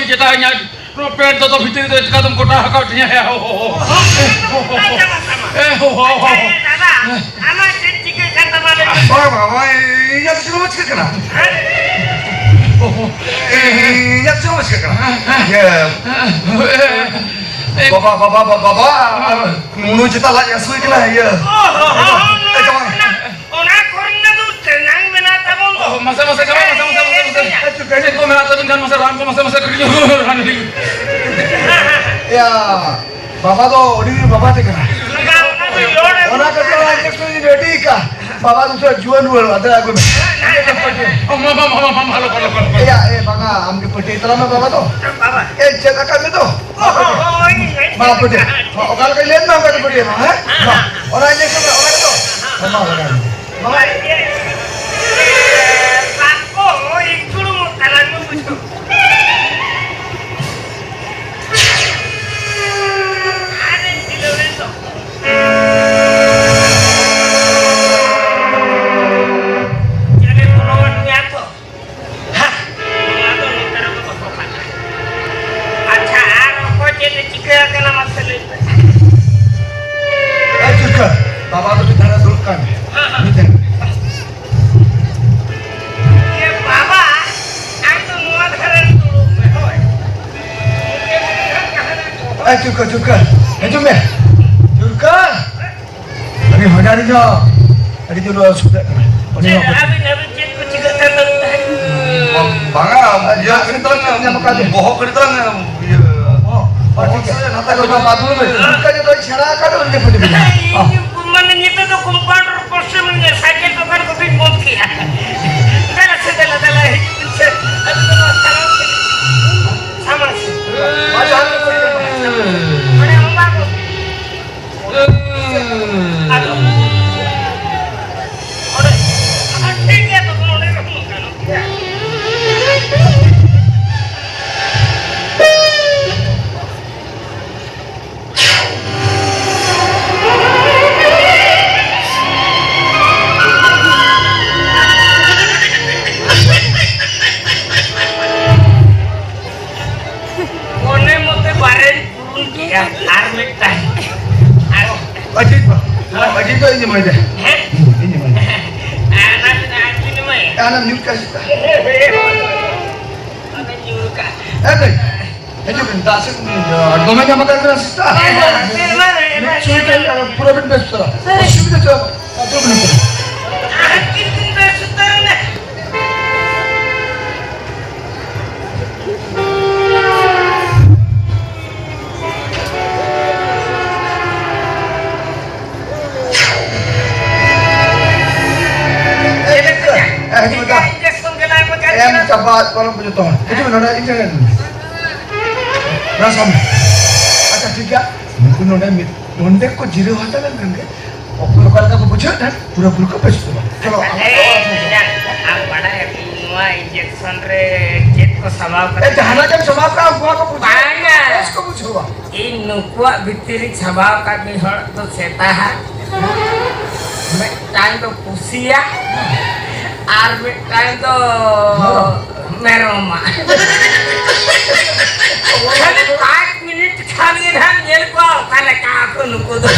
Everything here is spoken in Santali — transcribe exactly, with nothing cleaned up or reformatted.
ᱡᱮᱴᱟ ᱤᱧᱟᱹᱜ ᱱᱚᱣᱟ ᱯᱮᱱᱴ ᱫᱚᱛᱚ ᱵᱷᱤᱛᱤᱨ ᱨᱮ ᱪᱤᱠᱟᱹ ᱫᱚᱢ ᱠᱚᱴᱟ ᱟᱠᱟᱫ ᱛᱤᱧᱟ? ᱮ ᱦᱳ, ᱦᱳ, ᱦᱳ᱾ ᱮ ᱦᱳ, ᱦᱳ, ᱦᱳ᱾ ᱟᱪᱪᱷᱟ, ᱮ ᱫᱟᱫᱟ, ᱟᱢᱟᱜ ᱪᱮᱫ ᱪᱤᱠᱟᱹᱜ ᱠᱟᱱ ᱛᱟᱢᱟ ᱞᱟᱹᱭ ᱢᱮ? ᱵᱟᱝ, ᱵᱟᱝ, ᱵᱟᱝ, ᱤᱧᱟᱹᱜ ᱪᱮᱫ ᱦᱚᱸ ᱵᱟᱝ ᱪᱤᱠᱟᱹᱜ ᱠᱟᱱᱟ᱾ ᱦᱮᱸ? ᱤᱧᱟᱹᱜ ᱪᱮᱫ ᱦᱚᱸ ᱵᱟᱝ ᱪᱤᱠᱟᱹᱜ ᱠᱟᱱᱟ᱾ ᱤᱭᱟᱹ, ᱮ, ᱮ, ᱵᱟᱵᱟ, ᱵᱟᱵᱟ, ᱵᱟᱵᱟ, ᱵᱟᱵᱟ, ᱟᱨ ᱱᱩᱱᱩ ᱪᱮᱛᱟᱱ ᱞᱟᱡ ᱦᱟᱹᱥᱩᱭ ᱠᱟᱱᱟ, ᱤᱭᱟᱹ᱾ ᱚ, ᱦᱚ, ᱦᱚ, ᱦᱚ, ᱮ, ᱡᱟᱶᱟᱭ᱾ ᱚᱱᱟ ᱠᱚᱨᱮᱱᱟᱜ ᱫᱚ ᱴᱨᱮᱱᱟᱝ ᱢᱮᱱᱟᱜ ᱛᱟᱵᱚᱱ ᱫᱚ᱾ ᱚ, ᱢᱟᱥᱮ, ᱢᱟᱥᱮ, ᱡᱟᱶᱟᱭ, ᱢᱟᱥᱮ, ᱢᱟᱥᱮ, ᱢᱟᱥᱮ, ᱢᱟᱥᱮ᱾ ᱮ, ᱪᱮᱫ ᱠᱚ ᱢᱮᱱᱟᱜ ᱛᱟᱵᱤᱱ ᱠᱷᱟᱱ ᱢᱟᱥᱮ ᱨᱟᱱ ᱠᱚ ᱢᱟᱥᱮ, ᱢᱟᱥᱮ ᱠᱟᱹᱴᱤᱡ ᱨᱟᱱ ᱞᱤᱧ᱾ ᱮᱭᱟ, ᱵᱟᱵᱟ ᱫᱚ ᱟᱹᱰᱤ ᱵᱟᱵᱟ ᱛᱮ ᱠᱟᱱᱟ᱾ ᱚᱱᱟ ᱠᱷᱟᱹᱛᱤᱨ ᱚᱱᱟ injection ᱤᱧ ready ᱠᱟᱜᱼᱟ᱾ ᱵᱟᱵᱟ ᱫᱚ ᱩᱥᱟᱹᱨᱟ ᱡᱩᱣᱟᱹᱱ ᱨᱩᱣᱟᱹᱲ, ᱟᱫᱚ ᱟᱹᱜᱩ ᱢᱮ᱾ ᱚ, ᱢᱟ, ᱢᱟ, ᱢᱟ, ᱢᱟ, ᱢᱟ, ᱟᱞᱚ, ᱟᱞᱚ, ᱟᱞᱚ, ᱟᱞᱚ᱾ ᱮᱭᱟ, ᱮ, ᱵᱟᱝᱟ, ᱟᱢ ᱜᱮ ᱯᱟᱹᱴᱤᱭᱟᱹ ᱛᱟᱞᱟᱝ ᱢᱮ ᱵᱟᱵᱟ ᱫᱚ᱾ ᱵᱟᱵᱟ᱾ ᱮ, ᱪᱮᱫ ᱟᱠᱟᱫ ᱢᱮ ᱫᱚ? ᱦᱳᱭ, ᱦᱳᱭ᱾ ᱢᱟ, ᱯᱟᱹᱴᱤᱭᱟᱹ᱾ ᱚᱠᱟ ᱞᱮᱠᱟᱧ ᱞᱟᱹᱭ ᱟᱢ ᱢᱟ, ᱚᱱᱠᱟ ᱜᱮ ᱯᱟᱹᱴᱤᱭᱟᱹ ᱢᱟ, ᱦᱮᱸ? ᱢᱟ, ᱚᱱᱟ injection ᱨᱮ, ᱚᱱᱟ ᱜᱮᱛᱚ? ᱢᱟ, ᱞᱟᱜᱟᱣ ᱢᱮ᱾ ᱢᱟ᱾ ᱵᱟᱵᱟ, ᱤᱭᱟᱹ, ᱵᱟᱠᱚ, ᱤᱧ ᱪᱩᱲᱩᱢᱚᱜ ᱠᱟᱱᱟ, ᱱᱩᱠᱩ ᱪᱚ᱾ ᱟᱨᱮ ᱫᱤᱞᱟᱹᱣ ᱨᱮ ᱫᱚ᱾ ᱪᱮᱬᱮ ᱵᱚᱞᱚᱣᱟᱱ ᱜᱮᱭᱟ ᱛᱚ᱾ ᱦᱟ! ᱱᱚᱣᱟ ᱫᱚ ᱱᱚᱛᱮ ᱨᱮᱠᱚ ᱫᱚᱦᱚ ᱠᱟᱜᱼᱟ᱾ ᱟᱪᱪᱷᱟ, ᱟᱨ ᱚᱠᱚᱭ ᱪᱮᱫ ᱮ ᱪᱤᱠᱟᱹ ᱟᱠᱟᱱᱟ, ᱢᱟᱥᱮ ᱞᱟᱹᱭ ᱯᱮ᱾ ᱮ ᱪᱩᱨᱠᱟᱹ, ᱵᱟᱵᱟ ᱫᱚ ᱢᱤᱫ ᱫᱷᱟᱨᱮ ᱫᱩᱲᱩᱵ ᱠᱟᱱ᱾ ᱦᱮᱸ, ᱦᱮᱸ᱾ ᱢᱤᱫ ᱫᱷᱟᱨᱮ᱾ ᱤᱭᱟᱹ ᱵᱟᱵᱟ, ᱟᱢ ᱫᱚ ᱱᱚᱣᱟ ᱫᱷᱟᱨᱮ ᱨᱮ ᱫᱩᱲᱩᱵ ᱢᱮ, ᱦᱳᱭ᱾ ᱮ ᱪᱩᱨᱠᱟᱹ, ᱪᱩᱨᱠᱟᱹ, ᱦᱤᱡᱩᱜ ᱢᱮ᱾ ᱪᱩᱨᱠᱟᱹ᱾ ᱟᱹᱰᱤ ᱦᱚᱧᱦᱟᱨᱤᱧ ᱦᱚᱸ ᱟᱹᱰᱤ ᱡᱳᱨ ᱚᱥᱩᱵᱤᱫᱷᱟᱜ ᱠᱟᱱᱟ᱾ ᱩᱱᱤ ᱪᱮᱫ, ᱦᱚᱸ ᱟᱹᱵᱤᱱ, ᱟᱹᱵᱤᱱ ᱪᱮᱫ ᱠᱚ ᱪᱤᱠᱟᱹᱜ ᱠᱟᱱ ᱛᱟᱹᱵᱤᱱ ᱛᱟᱦᱮᱸᱫ? ᱵᱟᱝᱟ, ᱤᱭᱟᱹ ᱠᱟᱹᱴᱤᱡ ᱛᱟᱞᱟᱝ, ᱧᱟᱢ ᱟᱠᱟᱫ ᱵᱤᱱ? ᱵᱚᱦᱚᱜ ᱠᱟᱹᱴᱤᱡ ᱛᱟᱞᱟᱝ, ᱤᱭᱟᱹ, ᱚ, ᱚ, ᱴᱷᱤᱠ ᱜᱮᱭᱟ᱾ ᱱᱟᱛᱮ ᱠᱚ ᱵᱟᱫᱩᱞ ᱨᱮ ᱚᱱᱠᱟ ᱡᱚᱛᱚ ᱥᱮᱬᱟ ᱟᱠᱟᱫ ᱩᱱᱤ ᱜᱮ ᱯᱟᱹᱴᱤ ᱵᱤᱱᱟ᱾ ᱚ᱾ ᱤᱧ ᱢᱟᱱᱮ ᱱᱤᱛᱚᱜ ᱫᱚ ᱠᱚᱢᱯᱟᱣᱩᱱᱰᱟᱨ ᱯᱚᱥᱪᱤᱢ ᱨᱮ ᱥᱟᱭᱠᱮᱞ ᱫᱚᱠᱟᱱ ᱠᱚ ᱵᱤᱱ ᱵᱚᱱᱫ ᱠᱮᱜᱼᱟ᱾ ᱫᱮᱞᱟ ᱥᱮ, ᱫᱮᱞᱟ, ᱫᱮᱞᱟ, ᱦᱤᱡᱩᱜ ᱵᱤᱱ ᱥᱮ᱾ ᱟᱹᱵᱤᱱ ᱫᱚ ᱱᱚᱣᱟ ᱥᱟᱢᱟᱝ ᱥᱮᱫ, ᱥᱟᱢᱟᱝ ᱥᱮᱫ᱾ ᱚᱸᱰᱮ ᱚᱱᱟ ᱠᱚ ᱮᱢᱟᱭ ᱫᱮ᱾ ᱦᱮᱸ? ᱤᱧ ᱮᱢᱟᱭ ᱫᱮ᱾ ᱟᱨ ᱚᱱᱟ ᱛᱮᱫᱚ ᱟᱨ ᱪᱮᱫ ᱮᱢᱟᱭᱟ? ᱟᱨ ᱚᱱᱟ ᱢᱤᱭᱩᱴ ᱠᱟᱜ ᱥᱮ? ᱚᱱᱟ ᱧᱩᱨ ᱠᱟᱜ᱾ ᱮ ᱫᱟᱹᱭ, ᱦᱤᱡᱩᱜ ᱵᱤᱱ, ᱫᱟᱜ ᱥᱮᱫ ᱵᱤᱱ ᱤᱫᱤᱭᱟ᱾ ᱫᱚᱢᱮ ᱧᱟᱢ ᱟᱠᱟᱫ ᱵᱤᱱᱟ ᱥᱮ ᱪᱮᱫ? ᱦᱮᱸ, ᱦᱮᱸ, ᱦᱮᱸ, ᱦᱮᱸ, ᱦᱮᱸ, ᱢᱤᱫ ᱥᱩᱭ ᱛᱮ ᱯᱩᱨᱟᱹ ᱵᱤᱱ ᱵᱮᱥ ᱩᱛᱟᱹᱨᱟ᱾ ᱚᱥᱩᱵᱤᱫᱷᱟ ᱪᱮᱫ ᱦᱚᱸ ᱵᱟᱝ᱾ ᱟᱨ ᱛᱤᱱ ᱫᱤᱱ ᱵᱮᱥ ᱩᱛᱟᱹᱨ ᱮᱱᱟ? ᱮ, ᱦᱤᱡᱩᱜ ᱢᱮ, ᱫᱟ᱾ ᱤᱧᱡᱮᱠᱥᱚᱱ ᱜᱮ ᱞᱟᱭ ᱢᱮ, ᱮᱢ ᱪᱟᱵᱟ ᱟᱫ ᱠᱚᱣᱟ ᱠᱚ ᱡᱚᱛᱚ ᱦᱚᱲ᱾ ᱦᱤᱡᱩᱜ ᱢᱮ, ᱱᱚᱰᱮ ᱤᱧ ᱴᱷᱮᱱ ᱦᱤᱡᱩᱜ ᱢᱮ᱾ ᱱᱚᱣᱟ ᱥᱟᱢᱱᱮ᱾ ᱟᱪᱪᱷᱟ, ᱴᱷᱤᱠ ᱜᱮᱭᱟ᱾ ᱱᱩᱠᱩ ᱱᱚᱰᱮ ᱢᱤᱫ, ᱱᱚᱰᱮ ᱠᱚ ᱡᱤᱨᱟᱹᱣ ᱦᱟᱛᱟᱲ ᱞᱮᱱᱠᱷᱟᱱ ᱜᱮ, ᱚᱠᱚᱭ ᱚᱠᱟ ᱞᱮᱠᱟ ᱠᱚ ᱵᱩᱡᱷᱟᱹᱣ ᱮᱫ ᱛᱟᱦᱮᱸᱫ, ᱯᱩᱨᱟᱹᱯᱩᱨᱤ ᱠᱚ ᱵᱮᱥ ᱩᱛᱟᱹᱨᱚᱜᱼᱟ᱾ ᱪᱚᱞᱚ, ᱟᱢ ᱮ, ᱟᱢ ᱵᱟᱲᱟᱭᱟ, ᱱᱚᱣᱟ ᱤᱧᱡᱮᱠᱥᱚᱱ ᱨᱮ ᱪᱮᱫ ᱠᱚ ᱥᱟᱢᱵᱟᱣ ᱮ, ᱠᱟᱛᱮ? ᱡᱟᱦᱟᱱᱟᱜ ᱜᱮᱢ ᱥᱟᱢᱵᱟᱣ ᱠᱟᱜᱼᱟ, ᱩᱱᱠᱩ ᱦᱚᱸᱠᱚ ᱵᱩᱡᱷᱟᱹᱣᱟ᱾ ᱵᱟᱝᱟ᱾ ᱵᱮᱥ ᱠᱚ ᱵᱩᱡᱷᱟᱹᱣᱟ᱾ ᱤᱧ ᱱᱩᱠᱩᱣᱟᱜ ᱵᱷᱤᱛᱤᱨ ᱨᱤᱧ ᱥᱟᱢᱵᱟᱣ ᱟᱠᱟᱫ ᱢᱤᱫ ᱦᱚᱲ ᱫᱚ ᱥᱮᱛᱟ ᱦᱟᱜ, ᱢᱤᱫᱴᱟᱝ ᱫᱚ ᱯᱩᱥᱤᱭᱟᱜ, ᱟᱨ ᱢᱤᱫᱴᱟᱝ ᱫᱚ ᱢᱮᱨᱚᱢᱟᱜ᱾ ᱠᱷᱟᱹᱞᱤ ᱯᱟᱸᱪ ᱢᱤᱱᱤᱴ ᱠᱷᱟᱱ ᱜᱮ ᱱᱟᱦᱟᱜ ᱧᱮᱞ ᱠᱚᱣᱟ ᱚᱠᱟ ᱞᱮᱠᱟ ᱟᱠᱚ ᱱᱩᱠᱩ ᱫᱚ᱾